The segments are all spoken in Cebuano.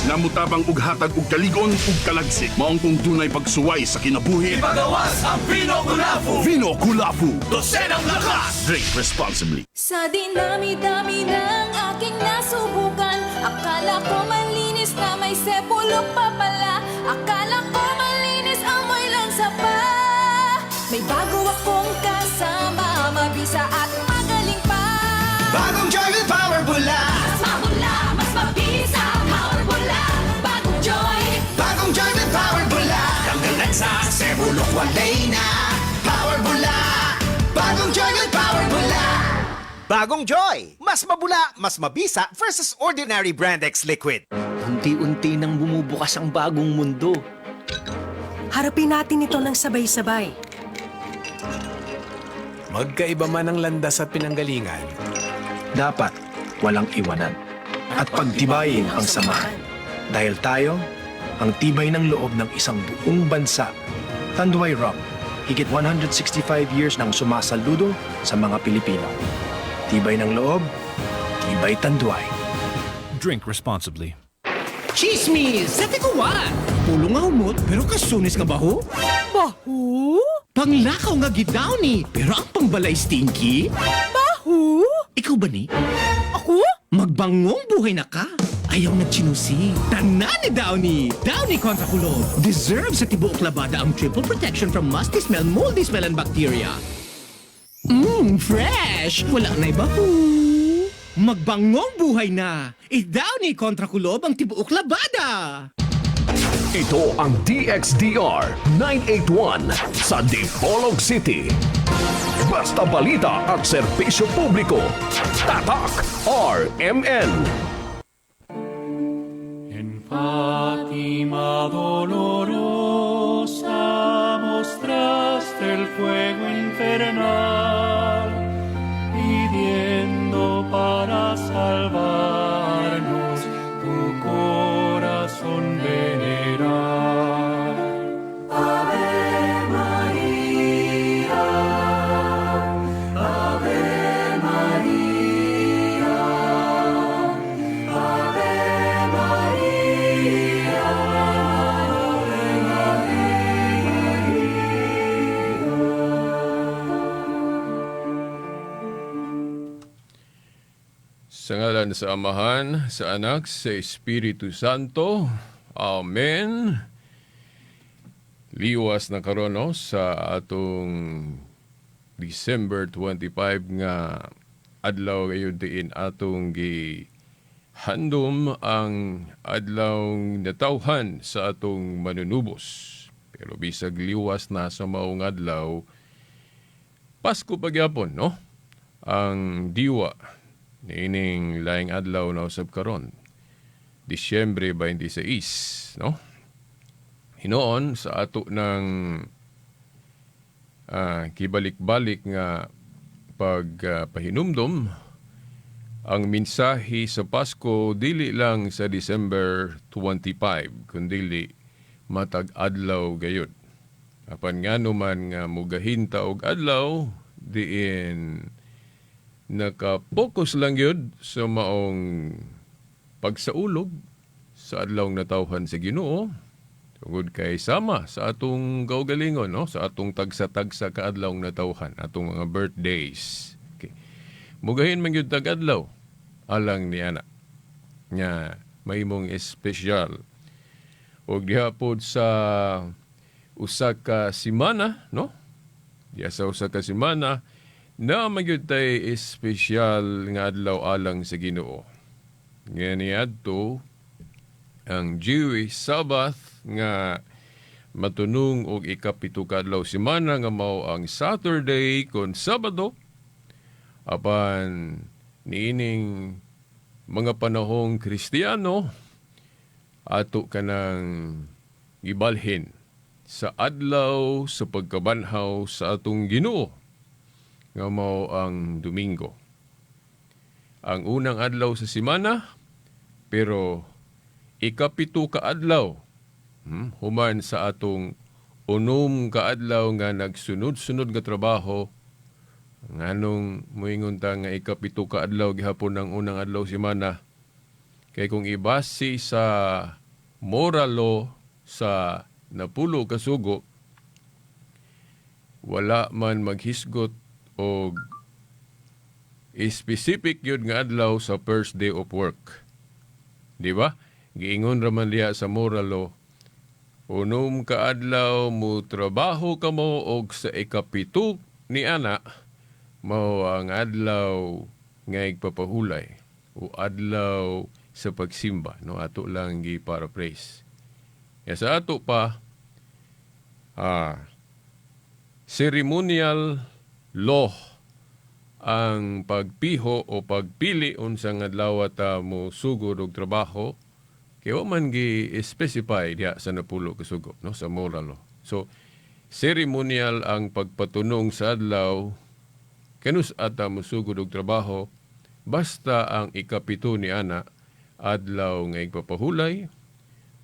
Nga mutabang og hatag og kaligon ug kalagsik. Maong kung dunay pagsuway sa kinabuhi. Ipagawas ang Vino Kulafu! Vino Kulafu. Dosenang lakas! Drink responsibly. Sa dinami-dami ng aking nasubukan, akala ko malinis na, may sepulok pa pala. Akala ko malinis, amoy lang sapa. May bago akong kasama, mabisa at magaling pa. Bagong Joy with Power Bula! Mas mabula, mas mabisa, Power Bula. Bagong Joy. Bagong Joy with Power Bula! Tanggal lansa, sebulok walay na. Power Bula! Bagong Joy with Power Bula! Bagong Joy! Mas mabula, mas mabisa versus ordinary Brand X liquid. Unti-unti nang bumubukas ang bagong mundo. Harapin natin ito ng sabay-sabay. Magkaiba man ang landas at pinanggalingan, Dapat walang iwanan at pagtibayin ang samahan. Dahil tayo, ang tibay ng loob ng isang buong bansa. Tanduay Rum, higit 165 years nang sumasaludo sa mga Pilipino. Tibay ng loob, tibay Tanduay. Drink responsibly. Chismis! Sa tikuwan! Pulo nga humot, pero kasunis nga baho? Bahu? Panglakaw nga gidowny, pero ang pangbalay stinky? Bahu? Ikaw ba ni? Ako? Magbangong buhay na ka! Ayaw nagchinusi. Tanan ni Downy! Downy kontra kulob. Deserve sa tibuok labada ang triple protection from musty smell, moldy smell, and bacteria. Fresh! Wala na iba. Magbangong buhay na! I-Downy kontra kulob ang tibuok labada! Ito ang DXDR 981 sa Dipolog City. Basta balita at serbisyo publiko. Tatak RMN. En Fátima dolorosa mostraste el fuego infernal, pidiendo para salvarnos tu corazón venerar. Ave Maria, Ave Maria, Ave Maria, Ave Maria. Sa ngalan sa Amahan, sa Anak, sa Espiritu Santo. Amen. Liwas na karon, no, sa atong December 25 nga adlaw gayud diin atong gi handom ang adlaw natawhan sa atong Manunubos. Pero bisag liwas na sa maong adlaw, Pasko pagyapon, no? Ang diwa niining laing adlaw na usab karon. Disyembre 26, no? Hinoon sa ato ng kibalik-balik nga pagpahinumdom, ang mensahe sa Pasko dili lang sa December 25 kundili matag adlaw gayud. Apan ngano man nga mugahinta og adlaw diin nakapokus lang yun sa maong pagsaulog sa adlaw natawhan sa Ginoo tungod kay sama sa atong kaugalingon, no, sa atong tagsa-tagsa ka adlaw natawhan, atong mga birthdays, okay. Mugahin man gyud tag adlaw alang ni ana nga mahimong espesyal og diha pod sa usa ka semana, no, diha sa usa ka semana na magyud tay espesyal nga adlaw alang sa Ginoo nga niadto ang Jewish Sabbath nga matunong og 7 ka adlaw semana nga mao ang Saturday kon Sabado. Apan niining mga panahong Kristiyano, ato kanang gibalhin sa adlaw sa pagkabanhaw sa atong Ginoo nga mao ang Domingo. Ang unang adlaw sa semana, pero 7 ka adlaw human sa atong 6 ka adlaw nga nagsunod-sunod nga trabaho. Nganong moingon ta nga 7 ka adlaw gihapon ang unang adlaw semana? Kay kung ibase sa moral law sa 10 ka sugo, wala man maghisgot og specific yun nga adlaw sa first day of work. Di ba? Giingon raman diha sa moral law, 6 ka adlaw mo trabaho kamo og sa 7 ni ana mao ang adlaw nga igpapahulay o adlaw sa pagsimba, no? Ato lang gi paraphrase. Ya sa ato pa, ceremonial law ang pagpiho o pagpili unsang adlaw ta mo sugod og trabaho kay wa man gi specify diha sa 10 ka sugo, no, sa moral law. So ceremonial ang pagpatunong sa adlaw kanus ata mo sugod og trabaho, basta ang 7 ni ana adlaw nga igpapahulay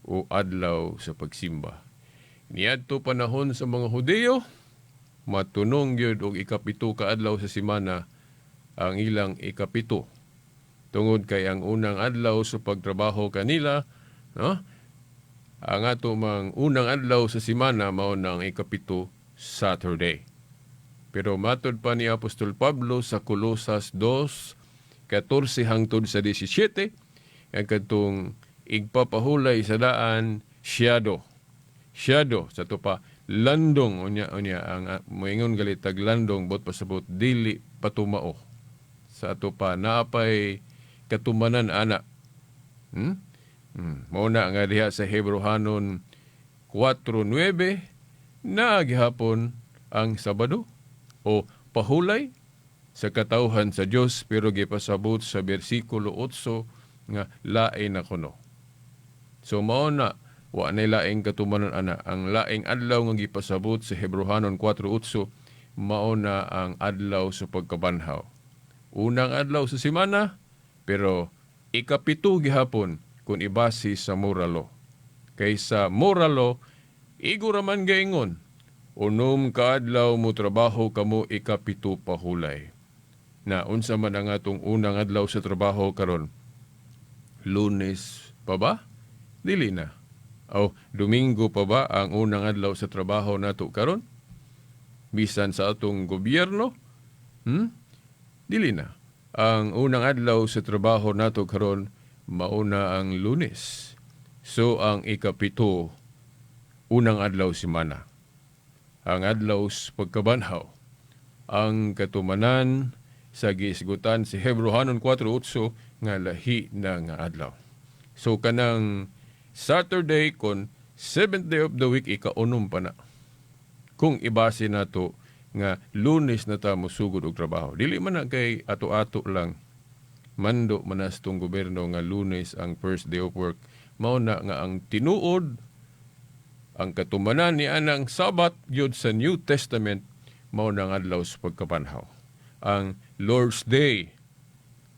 o adlaw sa pagsimba. Niadto panahon sa mga Hudiyo, matunong gyud og 7 ka adlaw sa semana ang ilang 7. Tungod kay ang unang adlaw sa pagtrabaho kanila, no? Ang ato mang unang adlaw sa semana mao na ang 7, Saturday. Pero matod pa ni Apostol Pablo sa Colosas 2:14 hangtod sa 17, ang kadtong igpapahulay sa daan siyado. Siyado sa to pa landong unya unya ang moingon galit tag landong bot pasabot dili patumao. Sa ato pa naapay katumanan ana. Mao na nga diha sa Hebreohanon 4:9 na gihapon ang Sabado o pahulay sa katawhan sa Dios, pero gipasabot sa bersikulo 8 nga lain na kuno. So mao na wa nay laing katumanan ana. Ang laing adlaw nga gipasabot sa Hebreohanon 4:8 mao na ang adlaw sa pagkabanhaw. Unang adlaw sa semana, pero 7 gihapon kung ibase sa moral law. Kay sa moral law, igo raman gaingon, 6 ka adlaw mo trabaho kamo, 7 pahulay. Na unsa man ang atong unang adlaw sa trabaho karon? Lunes pa ba? Dili na. O Domingo pa ba ang unang adlaw sa trabaho nato karon? Bisan sa atong gobyerno? Dili na. Ang unang adlaw sa trabaho nato karon mauna ang Lunes. So ang 7, unang adlaw semana. Ang adlaw sa pagkabanhaw. Ang katumanan sa giisgutan si Hebreohanon 4:8 nga lahi na nga adlaw. So kanang Saturday kon seventh day of the week, 6 pa na. Kung ibase nato nga Lunes na ta mosugod og trabaho. Dili man na kay ato-ato lang. Mando man na sa tong gobyerno nga Lunes ang first day of work. Mao na nga ang tinuod, ang katumanan ni anang Sabat gyud sa New Testament mao na ang adlaw sa pagkabanhaw. Ang Lord's Day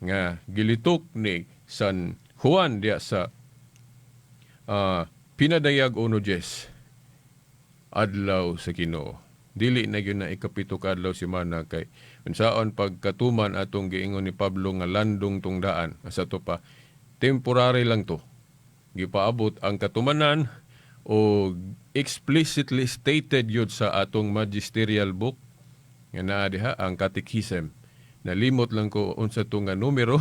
nga gilitok ni San Juan diya sa Pinadayag 1:10, adlaw sa Ginoo. Dili na gyud na 7 ka adlaw semana kay unsaon pagkatuman atong giingon ni Pablo nga landong tong daan. Asa to pa temporary lang to. Gipaabot ang katumanan o explicitly stated yun sa atong magisterial book nga naa diha ang catechism. Nalimot lang ko unsa to nga numero,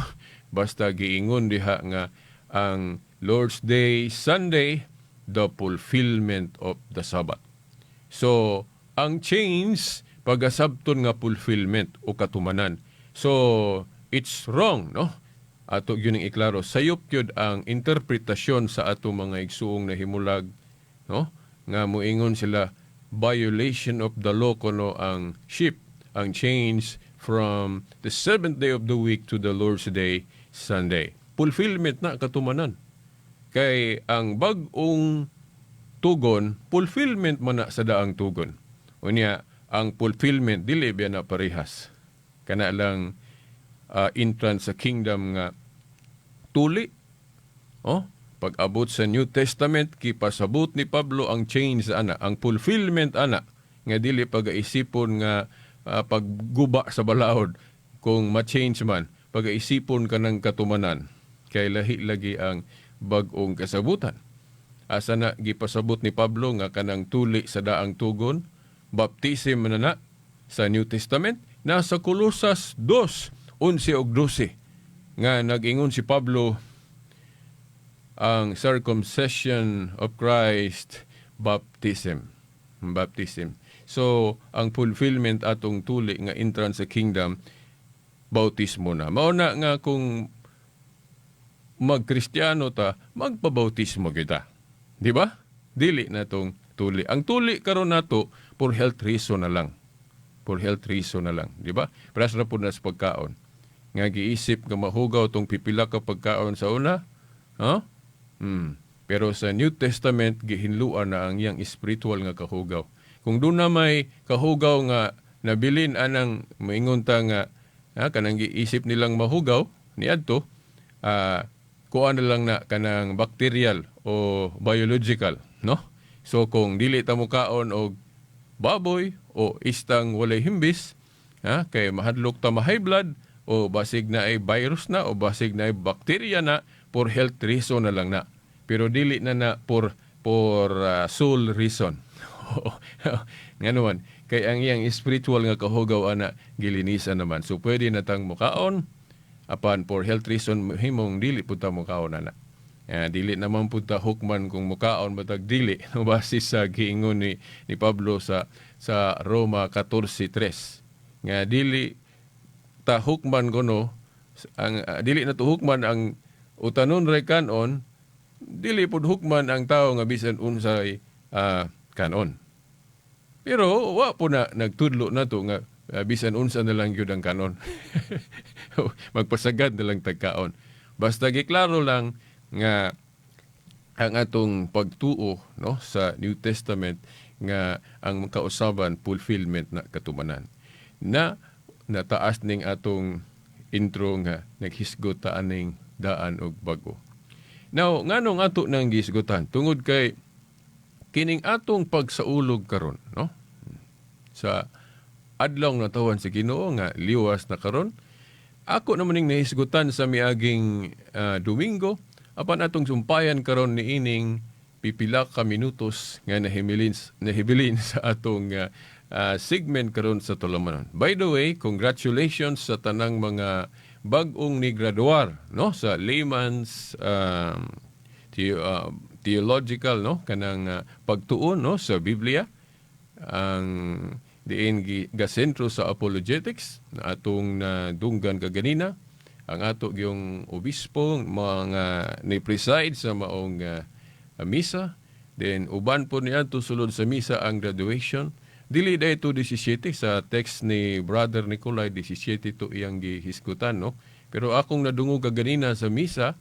basta giingon diha nga ang Lord's Day Sunday, the fulfillment of the Sabbath. So ang change pagasabton nga fulfillment o katumanan. So it's wrong, no? Ato gyud ning iklaro, sayop gyud ang interpretasyon sa ato mga igsuong nahimulag, no? Nga moingon sila violation of the law kuno ang shift, ang change from the seventh day of the week to the Lord's Day Sunday. Fulfillment na katumanan. Kay ang bag-ong tugon, fulfillment man na sa daang tugon. Unya, ang fulfillment dili biya na parehas. Kana lang entrance sa kingdom nga tuli. Oh, pag-abot sa New Testament, kipasabot ni Pablo ang change ana, ang fulfillment ana nga dili pagaisipon nga pagguba sa balaod kung ma-change man, pagaisipon ka ng katumanan. Kay lahi lagi ang bag-ong kasabutan. Asa na gipasabot ni Pablo nga kanang tuli sa daang tugon, baptism na na sa New Testament, nasa Colosas 2:11 ug 12 nga nag-ingon si Pablo ang circumcision of Christ, baptism. Baptism. So, ang fulfillment atong tuli nga entrance sa kingdom, bautismo na. Mao na nga kung magkristyano ta, magpabautismo kita. Di ba? Dili na tong tuli. Ang tuli karon nato for health reason na lang. For health reason na lang, di ba? Paras ra pud na sa pagkaon. Nga giisip nga mahugaw tong pipila ka pagkaon sa una, huh? Pero sa New Testament gihinluan na ang iyang spiritual nga kahugaw. Kung doon na may kahugaw nga nabilin anang maingon ta nga ha, kanang giisip nilang mahugaw niadto, kuan na lang na kanang bacterial o biological, no? So kung dili ta mokaon og baboy o istang walay himbis, ha, kay mahadlok ta ma high blood o basig na ay virus na o basig na ay bacteria na, for health reason na lang na. Pero dili na na for soul reason. Ngano man, kay ang iyang spiritual nga kahugaw ana gilinisan naman. So pwede na tang mukaon apan for health reason himong dili pud ta mukaon ana. Dili naman pud ta hukman kung mukaon matag dili base sa giingon ni Pablo sa Roma 14:3 nga dili ta hukman kuno ang dili na to hukman ang utanon ray kanon, dili pud hukman ang tao nga bisan unsay kanon. Pero wa po na nagtudlo na to nga bisan unsa na lang gyud ang kanon. Magpasagad na lang tagkaon. Basta giklaro lang nga ang atong pagtuo, no, sa New Testament nga ang kausaban fulfillment na katumanan. Na nataas ning atong intro nga naghisgot ta aning daan og bag-o. Now, nganong ato nang gihisgutan? Tungod kay kining atong pagsaulog karon, no? Sa adlaw natawan sa Ginoo nga liwas na karon, ako naman ning nahisgutan sa miaging Domingo, apan atong sumpayan karon niining pipila ka minutos nga nahibilin sa atong segment karon sa Tulumanon. By the way, congratulations sa tanang mga bag-ong ni graduar, no, sa layman's theological, no, kanang pagtuon, no, sa Biblia ang diin gasentro sa apologetics na atong nadunggan kaganina. Ang ato yung obispo mga ni-preside sa maong misa, then uban po niadto sulod sa misa ang graduation. Dili da ito 17 sa text ni Brother Nicolai, 17 to iyang gihisgutan, no, pero akong nadungog kaganina sa misa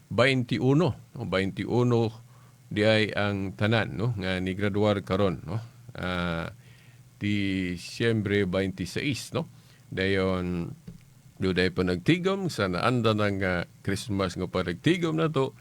21, no, 21 di ay ang tanan, no, nga ni graduar karon, no, Disyembre 26, no. Dayon duday pa nagtigom sa naanda ng Christmas nga paragtigom na to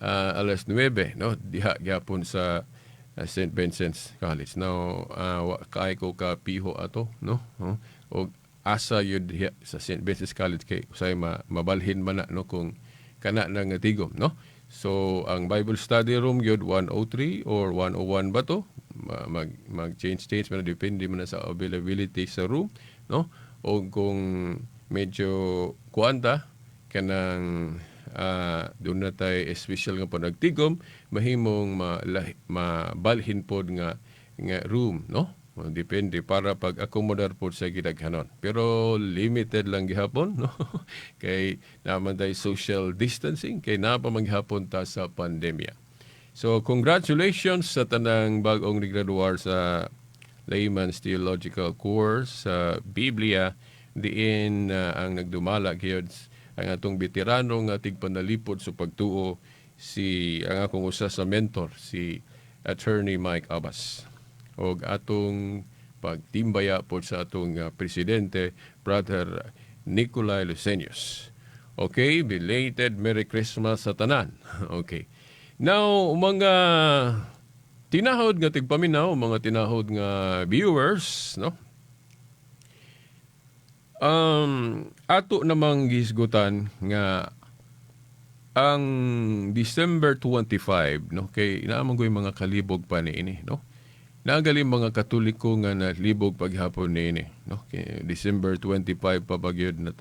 alas 9, no, diha gyapon sa St. Vincent's College. Now, wa kay ko ka piho ato, no, oh. Og asa yun diha sa St. Vincent's College kay usay mabalhin man na, no, kung kana na nga tigom, no. So ang Bible study room gyud 103 or 101 ba to, mag mag change change man, depende man na sa availability sa room, no. O kung medyo kuan ta kanang doon na tay special nga panagtigom, mahimong mabalhin pod nga nga room, no. Depende para pag akomodar pod sa gidaghanon, pero limited lang gihapon, no, kay naman tay social distancing kay naa pa maghapon ta sa pandemya. So congratulations sa tanang bag-ong nigraduar sa Layman's Theological Course sa Biblia diin ang nagdumala gyud ang atong veterano nga tigpanalipod sa pagtuo, si ang akong usa sa mentor, si Attorney Mike Abbas, og atong pagtimbaya po sa atong presidente, Brother Nicolai Lucenius. Okay, belated Merry Christmas sa tanan. Okay. Now, mga tinahod nga tigpaminaw, mga tinahod nga viewers, no? Ato namang gisgutan nga Ang December 25, no, kay naa man ko'y mga kalibog pa niini, no? Naa gali mga Katoliko nga nalibog paghapon niini, no? Kay December 25 pa ba gyud na,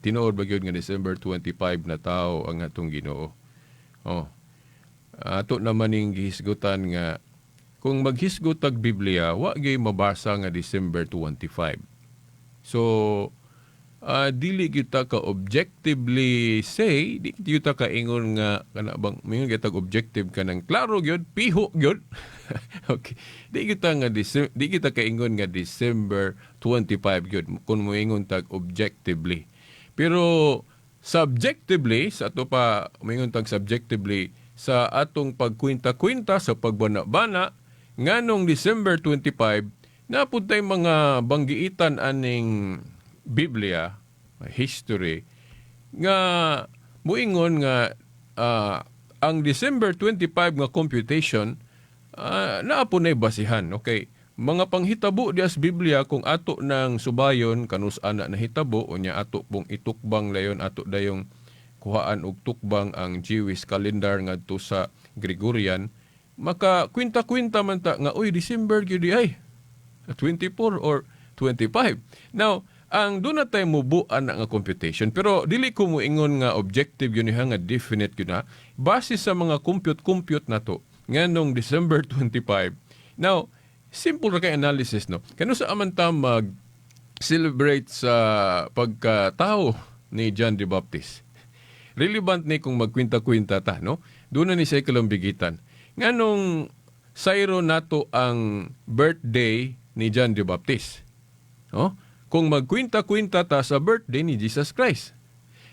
tinuod ba gyud nga December 25 na tao ang atong Ginoo? Oh. Ato naman ning gihisgutan nga kung maghisgot tag Biblia, wa gyud mabasa nga December 25. So, dili kita ka objectively say, di kita ka ingon nga kana bang mingon kita objective ka ng klaro gyud, piho gyud. Okay. Di kita kaingon nga December 25 gyud kung moingon tag objectively. Pero subjectively sa ato pa, moingon tag subjectively sa atong pagkwinta-kwinta sa pagbana-bana nganong December 25, naa pud tay mga banggiitan aning Biblia, history nga muingon nga ang December 25 nga computation naa po na'y basihan. Okay. Mga panghitabo diya sa Biblia, kung ato ng subayon kanus ana nahitabo, unya ato pong itukbang layon, ato dayong kuhaan og tukbang ang Jewish calendar ngadto sa Gregorian, maka kwinta-kwinta man ta nga, uy, December gyud ay 24 or 25. Now, ang doon na tayo mubuan na nga computation, pero dili ko moingon nga objective yun nga definite yun na base sa mga compute-compute na to nganong December 25. Now, simple ra kay analysis, no? Kano sa aman ta mag celebrate sa pagkatao ni John the Baptist? Relevant ni kung magkwinta-kwinta ta, no? Doon na ni siya kalambigitan. Nganong sayro nato ang birthday ni John the Baptist? No? Kung magkwinta-kwinta ta sa birthday ni Jesus Christ.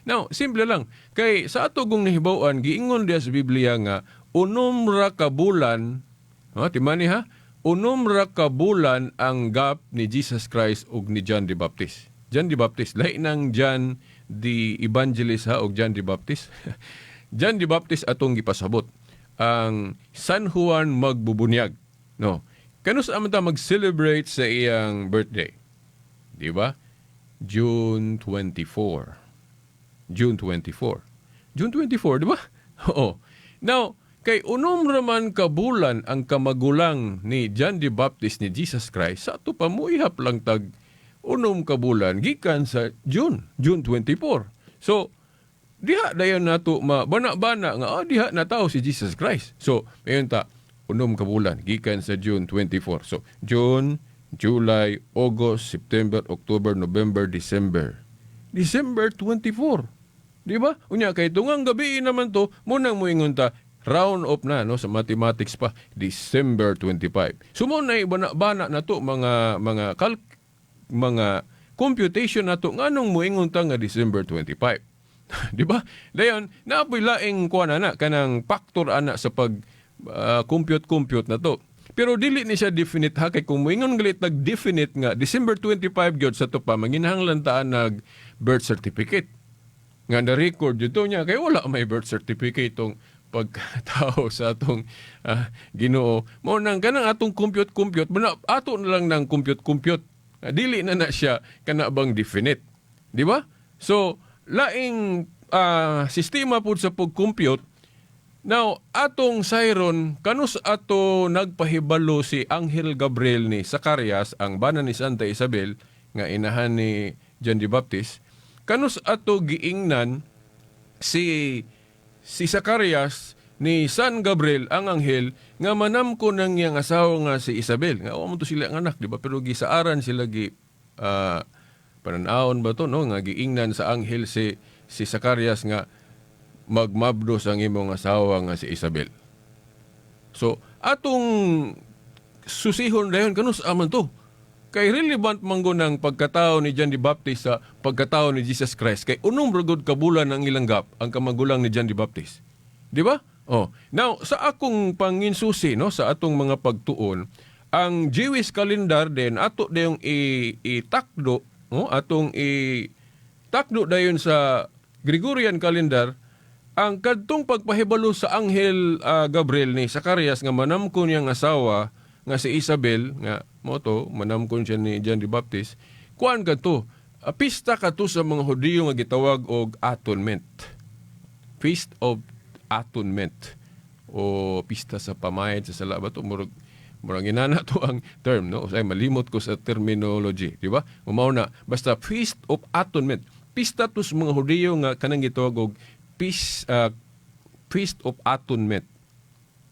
Now, simple lang. Kay sa ato kong nahibaw-an, giingon diya sa Biblia nga 6 ra ka bulan, ha, timani ha, 6 ra ka bulan ang gap ni Jesus Christ ug ni John the Baptist. John the Baptist, lahi ng John the Evangelist ha, og John the Baptist. John the Baptist atong gipasabot. Ang San Juan magbubunyag. No. Kanus man ta mag-celebrate sa iyang birthday? Di ba? June 24. June 24. June 24, di ba? Oo. Now, kay 6 raman ka bulan ang kamagulang ni John the Baptist ni Jesus Christ, sa ato pa muihap lang tag 6 ka bulan gikan sa June, June 24. So, diha dayon nato mabana-bana nga diha na tao si Jesus Christ. So, mayon ta 6 ka bulan gikan sa June 24. So, June, July, August, September, October, November, December. December 24. Di ba? Unya kay tungang gabi naman to, munang moingon ta round off na, no, sa mathematics pa, December 25. So mo na bana-bana na to mga computation na to nganong moingon ta nga December 25. Di ba? Dayon, naapoy laing kuan ana kanang factor ana sa pag compute compute na to. Pero dili ni siya definite ha, kay kung moingon galit nag definite nga December 25 gyud, sa to pa manginahanglan ta nag birth certificate nga na-record dito niya, kay wala may birth certificate tong pagkatao sa atong Ginoo. Mo nang kanang atong compute compute muna, ato na lang ng compute compute. Dili na na siya kana bang definite. Di ba? So laing sistema pud sa pag-compute. Now, atong sayron, kanus ato nagpahibalo si Anghel Gabriel ni Zacarias, ang bana ni Santa Isabel, nga inahan ni John the Baptist, kanus ato giingnan si Zacarias ni San Gabriel ang anghel nga manamko ng iyang asawa nga si Isabel? Nga wa mo to sila ang anak, di ba? Pero gisaaran sila, gi pananawon ba to, no, nga giingnan sa anghel si Zacarias nga magmabdos ang imong asawa nga si Isabel. So, atong susihon dayon kanus aman to. Kay relevant man gud ng pagkatao ni John the Baptist sa pagkatao ni Jesus Christ. Kay 6 ra gud ka bulan ang ilang gap ang kamagulang ni John the Baptist. Di ba? Oh. Now, sa akong panginsusi, no, sa atong mga pagtuon, ang Jewish calendar din ato dayong itakdo, no, atong i takdo dayon sa Gregorian calendar ang kadtong pagpahibalo sa anghel Gabriel ni Zacarias nga manamkon niyang asawa nga si Isabel, nga mo to manamkon siya ni John the Baptist. Kuan kadto, pista kadto sa mga Hudiyo nga gitawag og atonement. Feast of Atonement o pista sa pamayad sa sala ba to, murag inana to ang term, no? Ay, malimot ko sa terminology, di ba? Mao na basta Feast of Atonement, pista to sa mga Hudiyo nga kanang gitawag og peace Feast of Atonement.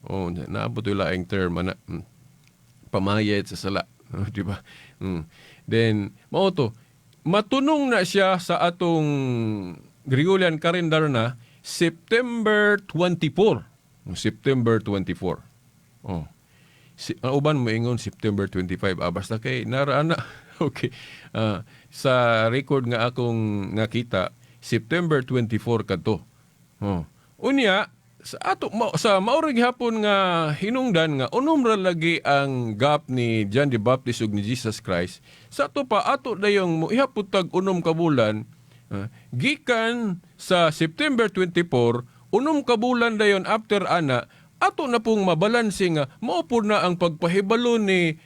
Oh, naabot yung laing term ana. Pamayad sa sala, di ba? Then mao to, matunong na siya sa atong Gregorian calendar na September 24. September 24. Oh. Si, ang uban moingon September 25. Ah, basta kay nara na. Okay. Sa record nga akong nakita, September 24 kadto. Oh. Unya sa ato sa mao ra gihapon nga hinungdan nga unom ra lagi ang gap ni John the Baptist ug ni Jesus Christ. Sa ato pa, ato dayong mo ihapon tag 6 ka bulan, gikan sa September 24, 6 ka bulan dayon after ana, ato na pong mabalanse nga mao po na ang pagpahibalo ni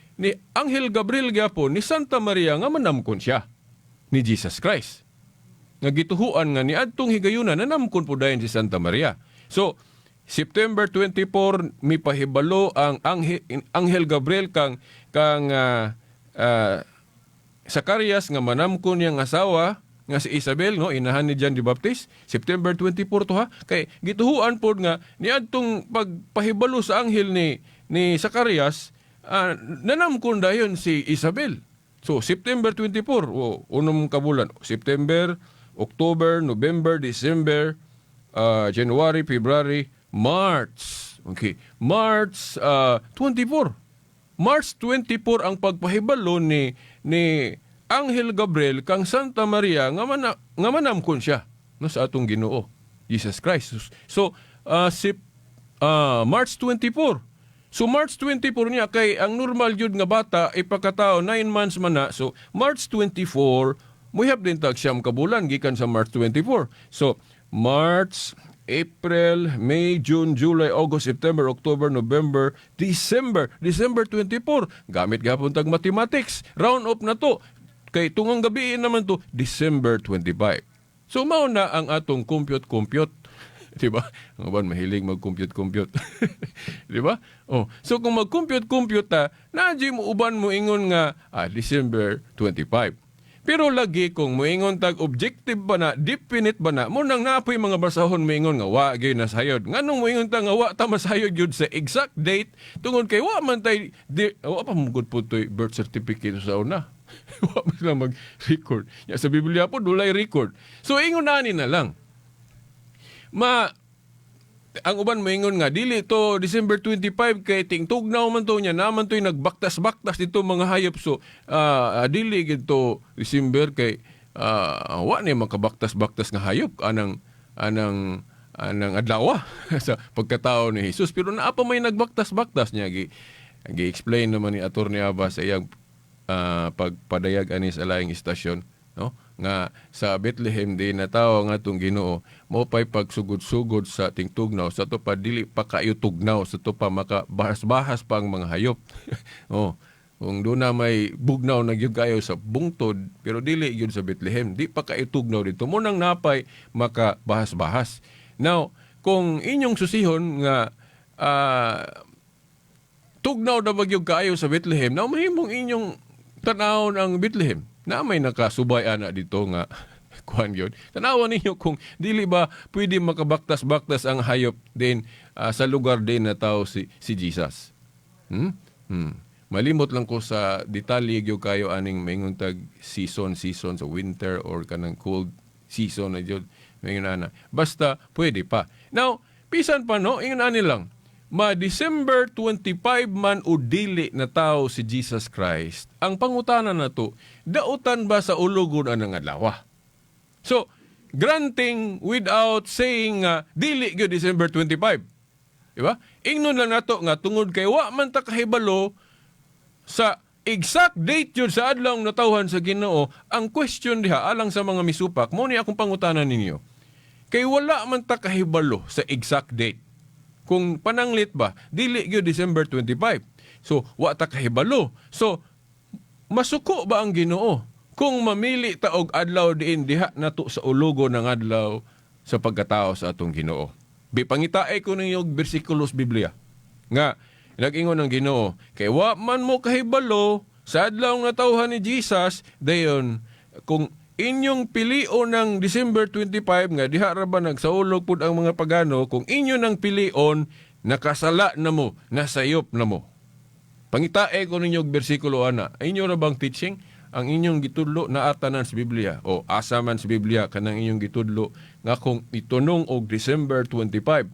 Anghel Gabriel gyapon ni Santa Maria nga manamkon siya ni Jesus Christ, nga gituhuan nga niadtong higayuna nanamkon po dayon si Santa Maria. So, September 24 mipahibalo ang Anghel Gabriel kang Zacarias nga manamkon niyang asawa nga si Isabel, no, inahan ni John the Baptist. September 24 to ha, kay gituhuan pod nga niadtong pagpahibalo sa anghel ni Zacarias, nanamkon dayon si Isabel. So September 24, o 6 ka bulan, September, October, November, December, January, February, March. Okay, March 24. March 24 ang pagpahibalo ni Anghel Gabriel kang Santa Maria nga manamkon siya, no, sa atong Ginoo Jesus Christ. So March 24. So March 24 niya, kay ang normal jud nga bata ipakatao 9 months man na. So March 24, muhap din tag 9 ka bulan gikan sa March 24. So March, April, May, June, July, August, September, October, November, December. December 24. Gamit gapon tag mathematics. Round up na to. Kay tungang gabi naman to, December 25. So mao na ang atong compute-compute. Di ba? Ang uban mahilig mag-compute-compute. Di ba? Oh, so kung mag-compute-compute ta, naa mo uban mo ingon nga December 25. Pero lagi kung moingon tag objective ba na, definite ba na, mo nang naapoy mga basahon moingon nga wa gyud nasayod. Nganong moingon ta nga wa ta masayod gyud sa exact date, tungod kay wa man tay di, wa pa mo gud po to'y birth certificate sa una. Wa man sila mag-record. Ya, sa Biblia po, dulay record. So ingon ani na lang. Ma ang uban moingon nga dili to December 25 kay tingtugnaw man to niya, naman to'y nagbaktas-baktas dito mga hayop, so dili gid to December kay wa ni makabaktas-baktas nga hayop anang adlaw sa pagkatao ni Jesus, pero naa pa may nagbaktas-baktas niya. Gi explain naman ni Attorney Aba sa iyang pagpadayag ani sa laing istasyon, no, nga sa Bethlehem di natawo nga atong Ginoo, mo pay pagsugod-sugod sa tingtugnaw. Sa to pa, dili pa kayo tugnaw, sa to pa makabahas-bahas pa ang mga hayop. Oh, kung doon na may bugnaw na gyud kayo sa bungtod, pero dili gyud sa Bethlehem, di pa kayo tugnaw dito mo nang napay makabahas-bahas. Now, kung inyong susihon nga tugnaw na ba gyud kaayo sa Bethlehem, na mahimong inyong tanawon ang Bethlehem na may nakasubay ana dito nga kuan yun. Tanawan ninyo kung dili ba pwede makabaktas-baktas ang hayop din sa lugar din na tao si Jesus. Malimot lang ko sa detalye gyud kayo aning maingon tag season season sa winter or kanang cold season na gyud maingon ana. Basta pwede pa. Now, bisan pa, no, ingon ani lang. Ma December 25 man o dili na tao si Jesus Christ, ang pangutana na to, dautan ba sa ulogon anang adlaw? So, granting without saying nga dili gyud December 25. Di ba? Ingnon lang nato nga tungod kay wa man ta kahibalo sa exact date yun sa adlaw natawhan sa Ginoo, ang question diha alang sa mga misupak, mo ni akong pangutana ninyo. Kay wala man ta kahibalo sa exact date. Kung pananglit ba, dili gyud December 25. So, wa ta kahibalo. So, masuko ba ang Ginoo kung mamili ta og adlaw diin diha nato sa ulugo ng adlaw Sa pagkatao sa atong Ginoo. Bi pangitae ko ninyo og bersikulos Biblia nga nag-ingon ang Ginoo kay wa man mo kahibalo sa adlaw nga tawhan ni Jesus. Dayon kung inyong pilion ng December 25 nga diha ra ba nagsaulog pud ang mga pagano, kung inyo nang pilion, nakasala na mo, nasayop na mo. Pangitae ko ninyo og bersikulo ana. Inyo ra bang teaching? Ang inyong gitudlo na tanan sa Biblia o asa man sa Biblia kanang inyong gitudlo nga kung itunong og December 25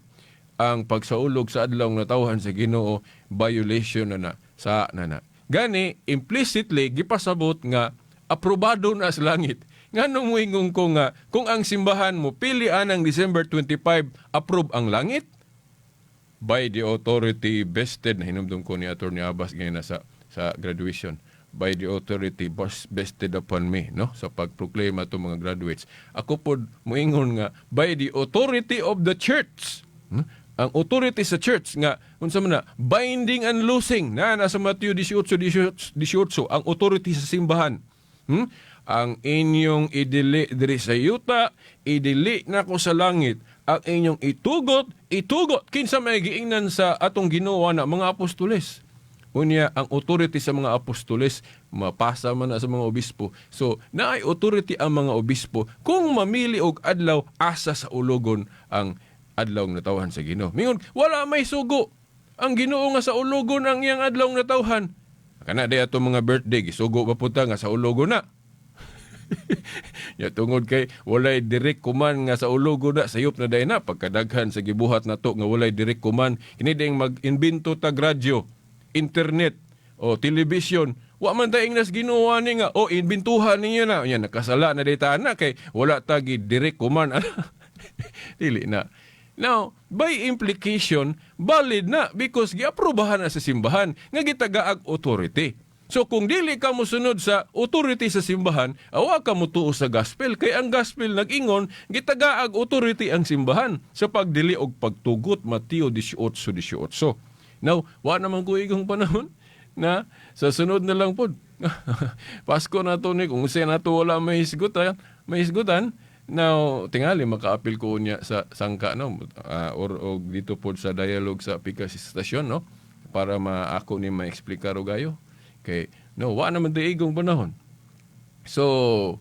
ang pagsaulog sa adlaw nga natawhan sa Ginoo, violation na na sa na na? Gani implicitly gipasabot nga aprobado na sa langit. Nganong moingon ko nga kung ang simbahan mo pili anang December 25, approve ang langit? By the authority vested, na hinumdum ko ni Attorney Abbas ngayon na sa graduation, by the authority vested upon me, no, sa pagproklaim ato mga graduates, ako pod moingon nga by the authority of the church. Ang authority sa church nga unsa man na, binding and loosing na nasa Matthew 18:18, 18, ang authority sa simbahan. Ang inyong idili diri sa yuta, idili nako sa langit. Ang inyong itugot, itugot. Kinsa may giingnan sa atong Ginoo na mga apostoles? Unya, ang authority sa mga apostoles mapasa man na sa mga obispo. So, naay authority ang mga obispo kung mamili og adlaw asa sa ulogon ang adlaw nga natawhan sa Ginoo. Mingon, wala may sugo ang Ginoo nga sa ulogon ang iyang adlaw nga natawhan. Kana day ato mga birthday, gisugo pa punta nga sa ulogon na. Ya, tungod kay walay direct command nga sa ulogo na, sayop na day na pagkadaghan sa gibuhat nato nga walay direct command. Kini ding mag-imbento tag radyo, internet o television, wa man ta ingnas Ginoo ni nga o imbintuhan ninyo na. Nya nakasala na day ta na kay wala ta gi direct command. Dili na. Now, by implication, valid na because giaprobahan na sa simbahan nga gitagaag authority. So kung dili ka mosunod sa authority sa simbahan, awa ka motuo sa gospel kay ang gospel nag-ingon gitagaag authority ang simbahan sa pagdili og pagtugot, Mateo 18:18. Now, wa naman ko igong panahon na sa sunod na lang pod. Pasko na to ni kung unsay na to wala may hisgutan, may hisgutan. Now, tingali makaapil ko niya sa sangka, no, or og dito pod sa dialogue sa Pikas Station, no, para maako ni maeksplikar og ayo. Kay no, wa naman di igong panahon. So,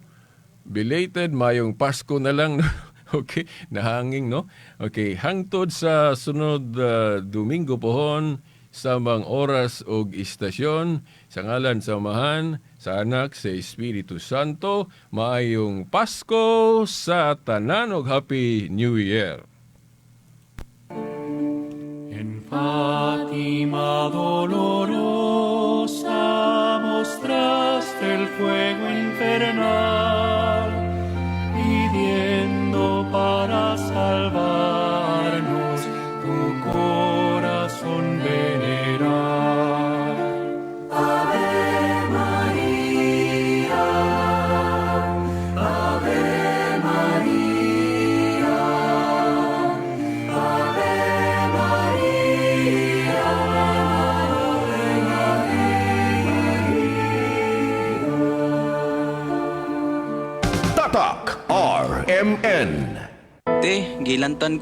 belated mayong Pasko na lang. Okay, nahanging, no. Okay, hangtod sa sunod Domingo pohon samang oras og istasyon, sa ngalan sa Amahan, sa Anak, sa Espiritu Santo, maayong Pasko sa tanan ug Happy New Year. En Fátima dolorosa mostraste el fuego infernal, pidiendo para salvarnos tu corazón venerar. Ave María, Ave María, Ave María, Ave María. Tatak RMN. Te, gilantan ko.